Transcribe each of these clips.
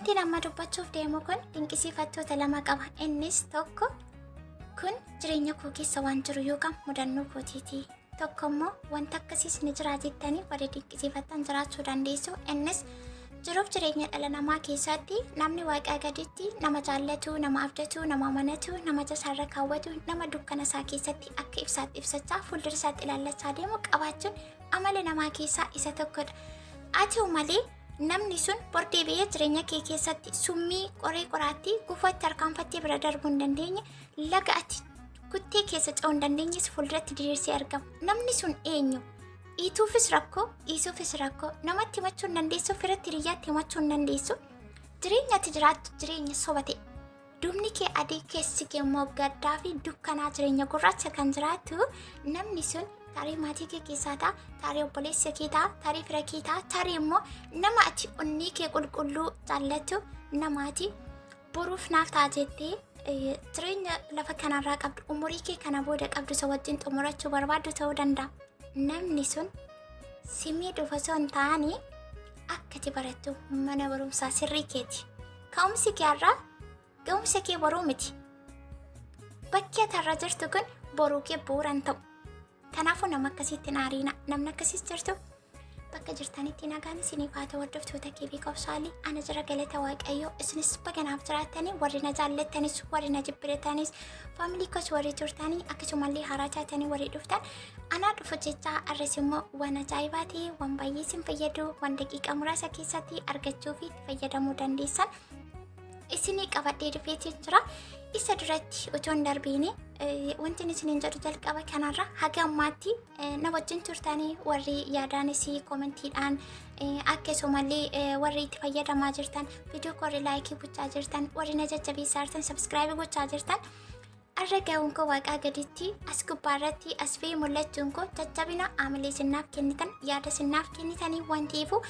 Wanti amma dubbachuuf deemu kun dinqisiifattoota lama qaba. Innis tokko kun jireenya koo keessa waan jiru yookaan mudannoo kootiiti. Tokko immoo wanta akkasiis ni jira jettanii warri dinqisiifattan jiraachuu dandeessu. Innis jiruuf jireenya dhala namaa keessatti namni waaqaa gaditti nama jaallatu, nama abdatu, nama amanatu, nama jasaarra kaawwatu, nama dukkana isaa keessatti akka ibsaatti ibsachaa fuuldura isaatti ilaallachaa deemu qabaachuun amala namaa keessaa isa tokkodha. Haa ta'u malee namni sun bor deebi'ee jireenya kee keessatti summii qoree qoraattii gufuu itti harkaanfattee bira darbuu hin dandeenye laga ati kuttee keessa ce'uu hin dandeenyes fuulduratti diriirsee argama. Namni sun eenyu? Dhiituufis rakkoo, dhiisuufis rakkoo, namatti himachuu hin dandeessu, firatti hiriyyaatti himachuu hin dandeessu. Jireenya ati jiraattu jireenya soba ta'e. Duubni kee adii keessi kee immoo gaddaa fi dukkanaa jireenya gurraacha kan jiraattu namni sun tarii maatii kee keessaa ta'a, tarii obboleessa kee ta'a, tarii fira kee ta'a, tarii immoo nama ati onnee kee qulqulluu jaallattu namaati boruuf naaf ta'a jettee jireenya lafa kanarraa qabdu umurii kee kana booda qabdu isa wajjin xumurachuu barbaaddu ta'uu danda'a. Namni sun si miidhuuf osoo hin taane akka ati barattu mana barumsaa sirrii keeti. Ka'umsi kee har'aa ga'umsa kee boruu miti. Bakki ati har'a jirtu kun boruu kee bu'uura hin ta'u. Kanaafuu nama akkasiitti hin aariina. Namni akkasiis jirtu bakka jirtanitti nagaan isiniif haa ta'u hordoftoota KB Qobsaalii. Ana jira galata Waaqayyoo. Isinis baga naaf jiraattanii warri na jaallattanis warri na jibbitanis faamilii koos warri turtanii akkasumallee haaraa taatanii warri dhuftan anaa dhufu jechaa arras immoo waan ajaa'ibaa ta'e waan baay'ee isin fayyadu waan daqiiqaa muraasa keessatti argachuu fi itti fayyadamuu dandeessan isinii qabadhee dhufeetiin jira. Isa duratti otoo hin darbiine wanti isiniin jedhu jalqaba kanarra haga ammaatti na wajjin turtanii warri yaadaanis koomentiidhaan akkasumallee warri itti fayyadamaa jirtan viidiyoo warri laayikii gochaa jirtan warri na jajjabeessaa jirtan sabskraayibii gochaa jirtan arra ga'uun koo waaqaa gaditti as gubbaarratti as ba'ee mul'achuun koo jajjabina aamilee sinnaaf kennitan yaada sinnaaf kennitanii waan ta'eefu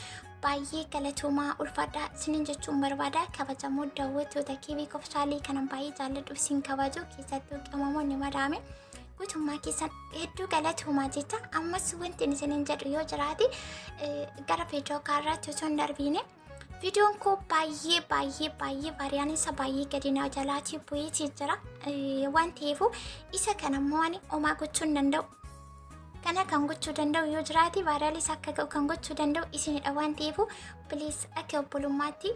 baay'ee galatoomaa ulfaadhaa isiniin jechuun barbaada. Kabajamoo daawwattoota KB Kofsaalii kanan baay'ee jaalladhuuf isin kabaju keessattuu qimamoonni madaame guutummaa keessan hedduu galatoomaa jecha ammas wanti isiniin jedhu yoo jiraate gara viidiyoo kaarraatti osoo hin darbiine viidiyoon koo baay'ee baay'ee baay'ee vaariyaan isa baay'ee gadi na jalaatii bu'eetii jira waan ta'eefu isa kana immoo ani homaa gochuu hin danda'u. Kana kan gochuu danda'u yoo jiraate vaariyaalis akka ga'u kan gochuu danda'u isinidha waan ta'eefu please akka obbolummaatti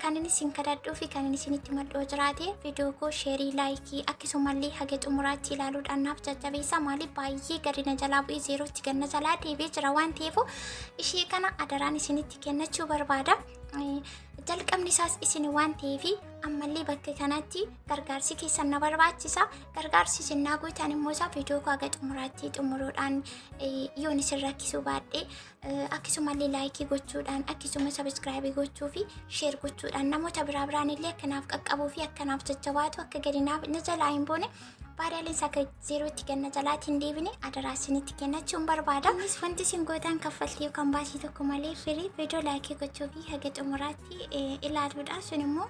kan inni isin kadhadhuu fi kan inni isinitti madhu yoo jiraate viidiyoo koo sheerii laayikii akkasumallee haga xumuraatti ilaaluudhaan naaf jajjabeessa. Maaliif baay'ee gadi na jalaa bu'ee zeerootti gad na jalaa deebi'ee jira waan ta'eefu ishee kana adaraan isinitti kennachuu barbaada. Jalqabni isaas isin waan ta'eef ammallee bakka kanatti gargaarsi keessan na barbaachisa. Gargaarsi isin naa gootan immoo isaa viidiyoo koo haga xumuraatti xumuruudhaan yoon isin rakkisuu baadhe akkasumallee laayikii gochuudhaan akkasuma sabiskiraayibii gochuu fi sheer gochuudhaan namoota biraa biraan illee akkanaaf qaqqabuu fi akkanaaf jajjabaatu akka gadi naaf na jalaa hin boone baadaaleen akka zeerootti ganna jalaatti hin deebine adaraa isinitti kennachuun barbaada. Innis wanti isin gootan kaffaltii yookaan baasii tokko malee firii viidiyoo laayikii gochuu fi haga xumuraatti ilaaluudha. Sun immoo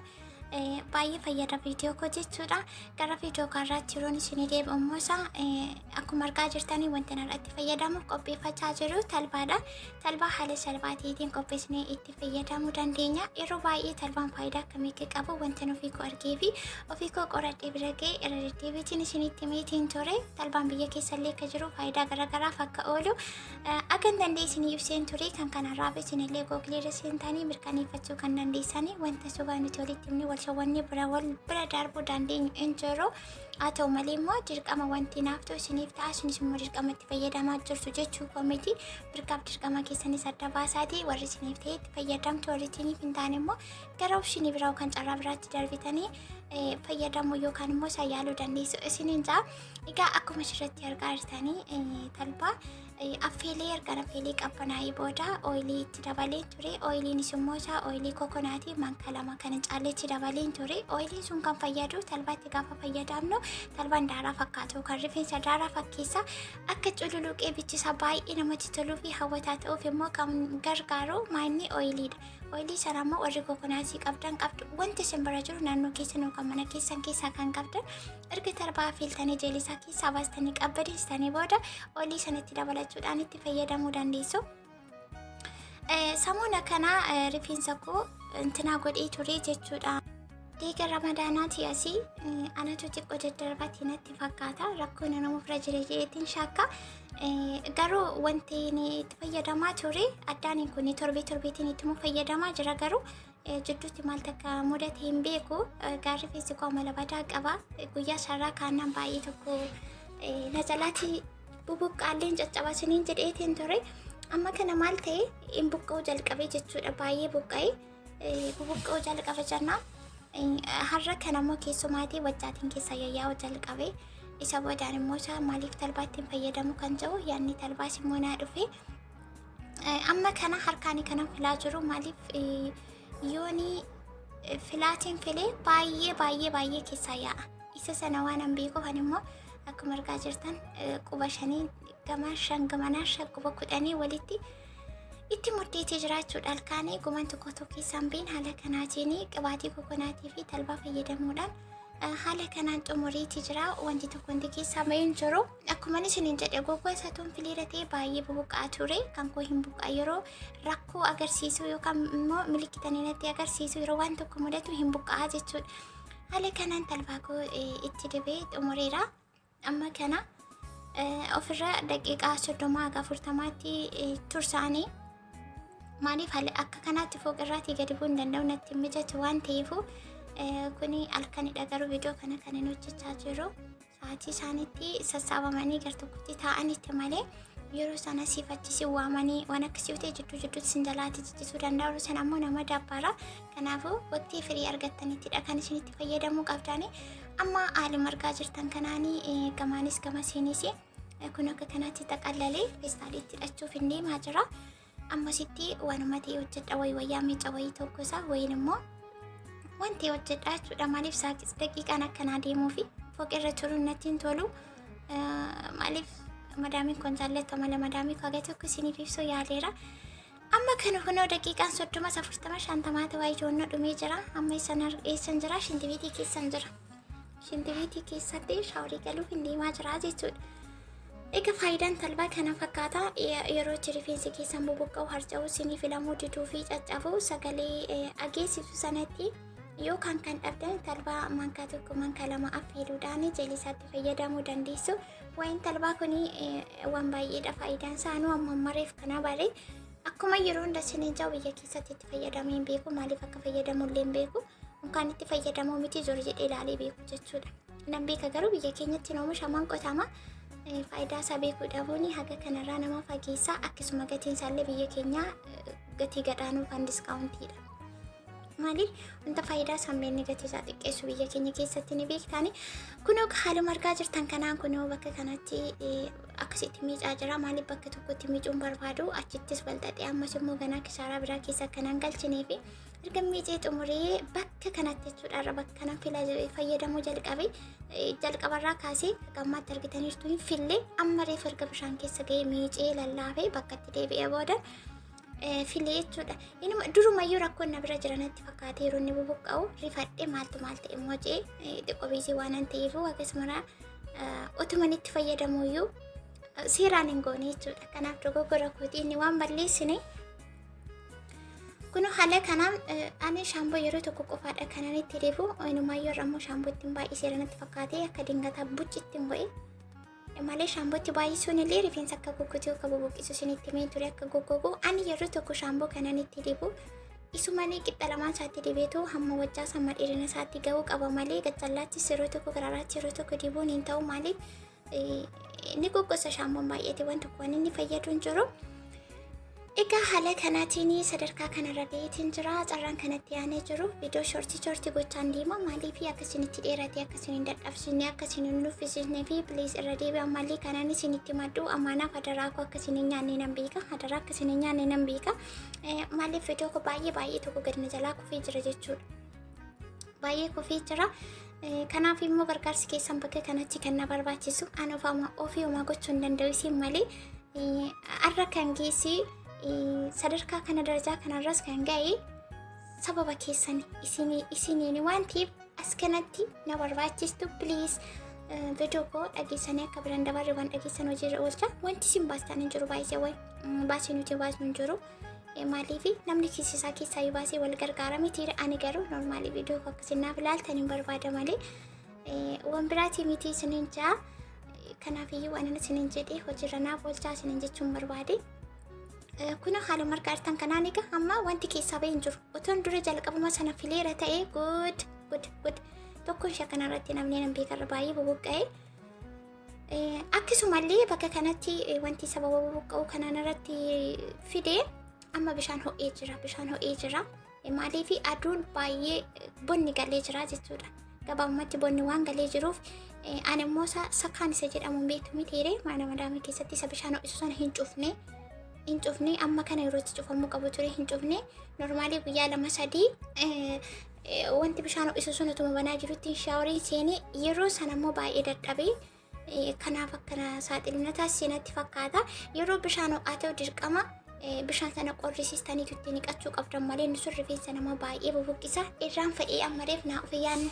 baay'ee fayyada viidiyoo koo jechuudha. Gara viidiyoo kaarraatti yeroon isinii deebi'u immoo isaa akkuma argaa jirtanii wanti irratti fayyadamuuf qopheeffachaa jiru talbaadha. Talbaa haala salphaa ta'eetiin qopheessinee itti fayyadamuu dandeenya. Yeroo baay'ee talbaan faayidaa akkamii akka qabu wanta ofii koo argee fi ofii koo qoradhee bira ga'e irra deddeebiitiin isinitti himeetiin ture. Talbaan biyya keessallee akka jiru faayidaa garaagaraaf akka oolu akka hin danda'e isinii ibseen ture. Kan kanarraaf isinillee googilii irra seentanii mirkaneeffachuu kan dandeessanii wanta sobaa nuti walitti himne wal sowwannee bira wal bira darbuu dandeenyu hin jiru. Haa ta'u malee immoo dirqama wanti naaf ta'u isiniif ta'a isinis immoo dirqama itti fayyadamaa jirtu jechuu koo miti. Mirgaaf dirqama keessanis adda baasaati warri isiniif ta'e itti fayyadamtu warri isiniif hin taane immoo gara opshinii biraa yookaan carraa biraatti darbitanii fayyadamuu yookaan immoo isa yaaluu dandeessu isiniin ja'a. Egaa akkuma asirratti argaa jirtanii talbaa affeelee erga affeelee qabbanaa'ee booda ooyilii itti dabaleen ture. Ooyiliinis immoo isaa ooyilii kokonaatii manka 2 kana caalletti dabaleen ture. Ooyiliin sun kan fayyadu talbaatti gaafa fayyadamnu talbaan daaraa fakkaatu kan rifeensa daaraa fakkeessa akka cululuqee bichisa baay'ee namatti toluu fi hawwataa ta'uuf immoo kan gargaaru maanni ooyiliidha. Ooyilii sana immoo warri kokonaatii qabdan qabdu wanti isin bira jiru naannoo keessan yookaan mana keessan keessaa kan qabdan erga talbaa affeeltanii jeelisaa keessaa baastanii qabbadeessitanii booda ooyilii sanatti dabalachuudhaan itti fayyadamuu dandeessu. Samoona kana rifeensa koo intinaa godhee ture jechuudha. Deega Ramadaanaati asii anatu xiqqoo daddarbate natti fakkaata. Rakkoon nama bira jira jedheetiin shakka. Garuu wanti inni itti fayyadamaa ture addaan kun torbee torbeetiin ittuma fayyadamaa jira garuu jidduutti maal takka mudate hin beeku. Gaarri rifeensi koo amala badaa qaba. Guyyaa sarraa kaannaan baay'ee tokko na jalaati bubuqqaalleen caccabasiniin jedheetiin ture. Amma kana maal ta'e hin buqqa'uu jalqabe jechuudha. Baay'ee buqqa'e. Bubuqqa'uu jalqabe jennaan. Har'a kana immoo keessumaatii wajjaatiin keessa yayyaa'uu jalqabe. Isa boodaan immoo isaa maaliif talbaatti hin fayyadamu kan jedhu yaadni talbaas immoo naa dhufe. Amma kana harkaanii kanan filaa jiru maaliif yooni filaatiin filee baay'ee baay'ee baay'ee keessaa yaa'a. Isa sana waan an beekuuf ani immoo akkuma argaa jirtan quba shanii gama shan gamanaa shan quba kudhanii walitti itti muddeetee jiraachuudha. Halkaanii guman tokko tokko keessaan biin haala kanaatiin qibaatii kokonaatii fi talbaa fayyadamuudhaan haala kanaan xumuriitii jira. Wanti tokko wanti keessaa bahee hin jiru. Akkuma isiniin jedhe gogaa isaa tuun filiira ta'e baay'ee bubuqaa ture. Kan koo hin buqaa yeroo rakkoo agarsiisu yookaan immoo milikitanii natti agarsiisu yeroo waan tokko mudatu hin buqaa jechuudha. Haala kanaan talbaa koo itti dibee xumureera. Amma kana ofirra daqiiqaa 30 haga 40tti tursaanii maaliif haala akka kanaatti fooqirraatii gadi bu'uu hin danda'u natti hin mijatu waan ta'eefu kuni halkanidha garuu viidiyoo kana kan hin hojjechaa jiru sa'aatii isaanitti sassaabamanii gar tokkotti taa'anitti malee yeroo sana siif achi si waamanii waan akkasii yoo ta'e jidduu jidduutti sin jalaatti ciccituu danda'a yeroo sana ammoo nama dabbara kanaafuu waqtii firii argattanittidha kan isin itti fayyadamuu qabdanii amma haaluma argaa jirtan kanaanii gamaanis gamasiinis kun akka kanaatti xaqallalee feestaaliitti hidhachuuf hin deemaa jira. Ammasitti waanuma ta'e hojjedha wayi wayyaa miica wayii tokko isaa wayiin immoo wanti hojjedha jechuudha. Maaliif saaqis daqiiqaan akkanaa deemuu fi fooqirra turuun natti hin tolu. Maaliif madaamiin kun jaallattu amala madaamii koo haga tokko isiniif ibsuu yaaleera. Amma kan kunoo daqiiqaan 30 40 50 ta'aa ijoonnoo dhumee jira. Amma eessan jira? Shintibiitii keessan jira. Shintibiitii keessatti shaaworii galuuf hin deemaa jira jechuudha. Egaa faayidaan talbaa kana fakkaata. Yeroo itti rifeensi keessan bubuqqa'u, harca'u, isinii filamuu diduu fi caccabu sagalee ageessisu sanatti yookaan kan dhabdan talbaa maankaa tokko maankaa lama affeeluudhaan jeelisaatti fayyadamuu dandeessu. Waa'een talbaa kun waan baay'eedha faayidaan isaa anuu amma mareef kana bare. Akkuma yeroo hunda isiniin jedhu biyya keessatti itti fayyadamee hin beeku maaliif akka fayyadamu illee hin beeku. Unkaan itti fayyadamuu miti jiru jedhee ilaalee beeku jechuudha. Nan beeka garuu biyya keenyatti hin oomishaman qotama. Faayidaa isaa beekuu dhabuun haga kanarraa nama fageessa akkasuma gatiin isaallee biyya keenyaa gatii gadhaanuu kan diskaawuntiidha. Maaliif wanta faayidaa isaa hin beekne gatii isaa xiqqeessu biyya keenya keessatti ni beektaani. Kunoo haaluma argaa jirtan kanaan kunoo bakka kanatti akkasitti miicaa jira. Maaliif bakka tokkotti miicuun barbaadu achittis walxaxee ammas immoo ganaa kisaaraa biraa keessa akkanaan galchinee fi erga miicee xumuree bakka kanatti jechuudha irra bakka kanan fila fayyadamuu jalqabe jalqabarraa kaasee haga ammaatti argitaniirtu hin fille amma reefu erga bishaan keessa ga'ee miicee lallaafee bakka itti deebi'ee booda filee jechuudha. Inuma durumayyuu rakkoon na bira jira natti fakkaate yeroo inni bubuqqa'u rifadhe maaltu maal ta'e immoo jee xiqqoo biizii waan an ta'eefu akkasuma otuman itti fayyadamuyyuu seeraan hin goone jechuudha. Kanaaf dogoggora kooti inni waan balleessine. Kun haala kanaan ani shaamboo yeroo tokko qofaadha kanan itti dibu. Inumaayyuu irra immoo shaamboo ittiin baay'iseera natti fakkaate akka dingataa buccitti hin godhe. Malee shaambootti baay'isuun illee rifeensa akka goggogu akka bubuqqisu isinitti himee ture akka goggogu. Ani yeroo tokko shaamboo kanan itti dibu. Isumanii qixxa lamaan isaatti dibeetu hamma wajjaa hamma dheerina isaatti ga'uu qaba malee gajjallaattis yeroo tokko garaaraatti yeroo tokko dibuun hin ta'u maaliif ni goggosa shaamboon baay'ate waan tokko waan inni fayyadu hin jiru. Egaa haala kanaatiin sadarkaa kanarra gaheetiin jira. Carraan kanatti aanee jiru viidiyoo shortii shortii gochaan deema. Maaliif akka isinitti dheerate akka isin hin dadhabsiisne akka isin hin nuffisiisne fi please irra deebi'a malee kanaan isinitti maddu amaanaaf hadaraa koo akka isin hin nyaanne nan beeka. Hadaraa akka isin hin nyaanne nan beeka. Maaliif viidiyoo koo baay'ee baay'ee tokko gadi na jalaa kufee jira jechuudha. Baay'ee kufee jira. Kanaaf immoo gargaarsi keessan bakka kanatti kan na barbaachisu an ofii homaa gochuu hin danda'u isin malee har'a kan geessi sadarkaa kana darajaa kanarras kan ga'e sababa keessan isiniin waan ta'eef as kanatti na barbaachistu please viidiyoo koo dhageessanii akka biraan dabarre waan dhageessan hojiirra oolcha wanti isin baastan hin jiru baay'ee baasii nuti baasnu hin jiru. Maaliif namni kiisisaa keessaa yoo baasee wal gargaara miti. Ani garuu normaalii viidiyoo koo akkasiin naaf ilaaltan hin barbaada malee waan biraatii miti isiniin jaa. Kanaafiyyuu waan inni isiniin jedhee hojiirra naaf oolchaa isiniin jechuun barbaade. Kun haaluma argaa jirtan kanaan egaa amma wanti keessaa bahee hin jiru. Otoon dura jalqabuma sana fileera ta'ee good good good tokkoon ishee kanarratti namni nan beekarra baay'ee bubuqqa'e. Akkasumallee bakka kanatti wanti sababa bubuqqa'uu kanaan irratti fide amma bishaan ho'ee jira. Bishaan ho'ee jira. Maaliif aduun baay'ee bonni galee jira jechuudha. Gabaabumatti bonni waan galee jiruuf ani immoo sakaan isa jedhamu beektu mitiire mana madaamii keessatti isa bishaan ho'isu sana hin cufne. Hin cufne, amma kana yeroo itti cufamuu qabu ture hin cufne. Normaalii guyyaa 2 3 wanti bishaan ho'isu sun utuma banaa jirutti showerii seenee yeroo sana immoo baay'ee dadhabee kanaaf akkana saaxilina taasisee natti fakkaata. Yeroo bishaan ho'aa ta'u dirqama bishaan sana qorrisiistaniitu itti niqachuu qabdan malee inni sun rifeensa nama baay'ee bubuqqisa. Irraan fa'ee ammareef naa ofi yaadne.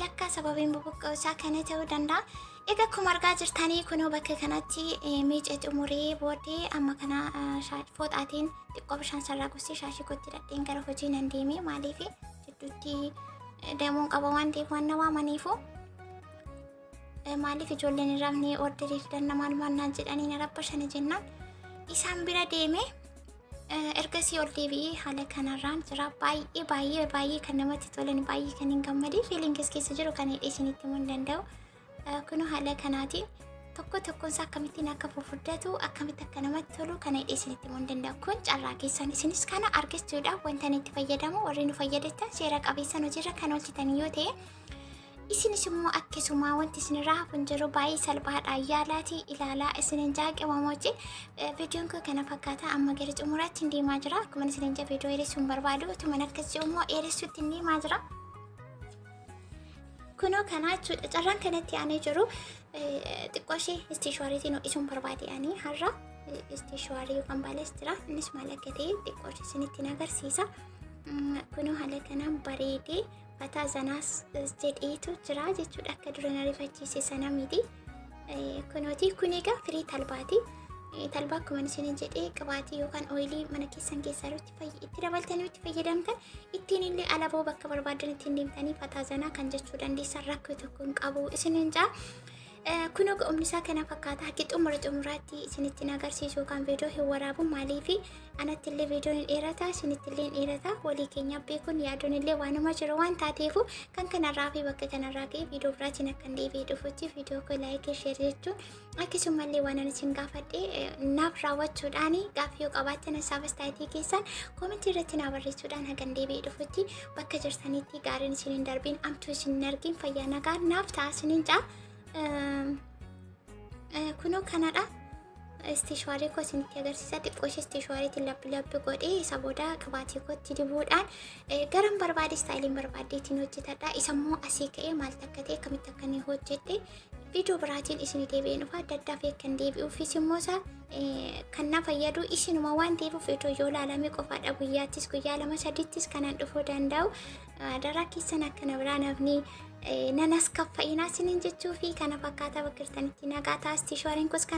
Lakkaa sababiin bubuqqa'u isaa kana ta'uu danda'a. Egaa akkuma argaa jirtanii kunoo bakka kanatti miicee xumuree booddee amma kana fooxaatiin xiqqoo bishaan sarraa gosti shaashii kootti hidhadheen gara hojii nan deeme. Maaliif jidduutti deemuun qaba waan ta'eef waan na waamaniifu. Maaliif ijoolleen hin rafne, orderii fidanna maal maal naan jedhanii na rabbashani jennaan isaan bira deeme. Ergasii ol deebi'ee haala kanarraan jira. Baay'ee baay'ee baay'ee kan namatti tolan, baay'ee kan hin gammade, feelingis keessa jiru kan hidhee isinitti himuu hin danda'u. Kunoo haala kanaatiin tokko tokkoon isaa akkamittiin akka fufurdatu, akkamitti akka namatti tolu kana hidhee isinitti himuu hin danda'u. Kun carraa keessan, isinis kana argachuudhaaf wanta inni itti fayyadamu warri nu fayyadatan seera qabeessan hojiirra kan hojjetan yoo ta'e, isinis immoo akkasuma wanti isinirraa hafu hin jiru. Baay'ee salphaadha, yaalaatii ilaalaa isinin jaaqebamooti. Viidiyoon koo kana fakkaata. Amma gara xumuraatti hin deemaa jira. Akkuma isinin jaa viidiyoo dheeressuu hin barbaadu. Utuma akkas jiru immoo dheeressuutti hin deemaa jira. Kunoo kana jechuudha. Carraan kanatti aanee jiru xiqqoo ishee isteeshwaariitiin ho'isuun barbaade. Ani har'a isteeshwaarii yookaan baalestira innis maal akka ta'e xiqqoo ishee isinitti agarsiisa. Kunoo haala kanaan bareedee fataa zanaas jedheetu jira jechuudha. Akka dura na rifachiise sana miti. Kunooti kun egaa firii talbaati. Talbaa akkuma isin jedhee qibaatii yookaan oilii mana keessan keessaa itti dabaltanii itti fayyadamtan, ittiin illee alaboo bakka barbaadan ittiin deemtanii fataa zanaa kan jechuu dandeessan, rakkoo tokko hin qabu isinin jaa. Kunoo ga'umni isaa kana fakkaata. Haqqi xumura xumuraatti isinitti agarsiisu yookaan viidiyoo hin waraabu. Maaliifi anatti illee viidiyoon hin dheerata, isinitti illee hin dheerata. Walii keenya beekuun yaaduun illee waanuma jiru waan taateefu kan kanarraa fi bakka kanarraa ga'e viidiyoo biraatiin akkan deebi'ee dhufutti viidiyoo koo like, share jechuun akkasumallee waan ani isin gaafadhe naaf raawwachuudhaan gaaffii yoo qabaattan hasaaba istaayitii keessan commentii irratti naa barreessuudhaan hagan deebi'ee dhufutti bakka jirtanitti gaariin isin hin darbiin, amtuu isin hin argin, fayyaa nagaa naaf ta'a isiniin ja'a. Kunoo kanadha. Isteeshwaarii koo isinitti agarsiisa. Xiqqoo ishee isteeshwaariitiin labbi labbi godhee isa booda qibaatii kootti dibuudhaan garan barbaade styleiin barbaade ittiin hojjetadha. Isa immoo asii ka'ee maal akka ta'e, akkamitti akka inni hojjedhe viidiyoo biraatiin isin deebi'ee dhufa. Adda addaa fi akkan deebi'uufis immoo isa kan na fayyadu isinuma waan ta'eef viidiyoo yoo ilaalame qofaadha. Guyyaattis guyyaa 2 3ttis kanan dhufuu danda'u. Daraa keessan akkana biraa namni nanas kaffa'inaa isiniin jechuu fi kana fakkaataa bakka jirtanitti nagaa taasisti. Isteeshwaariin kos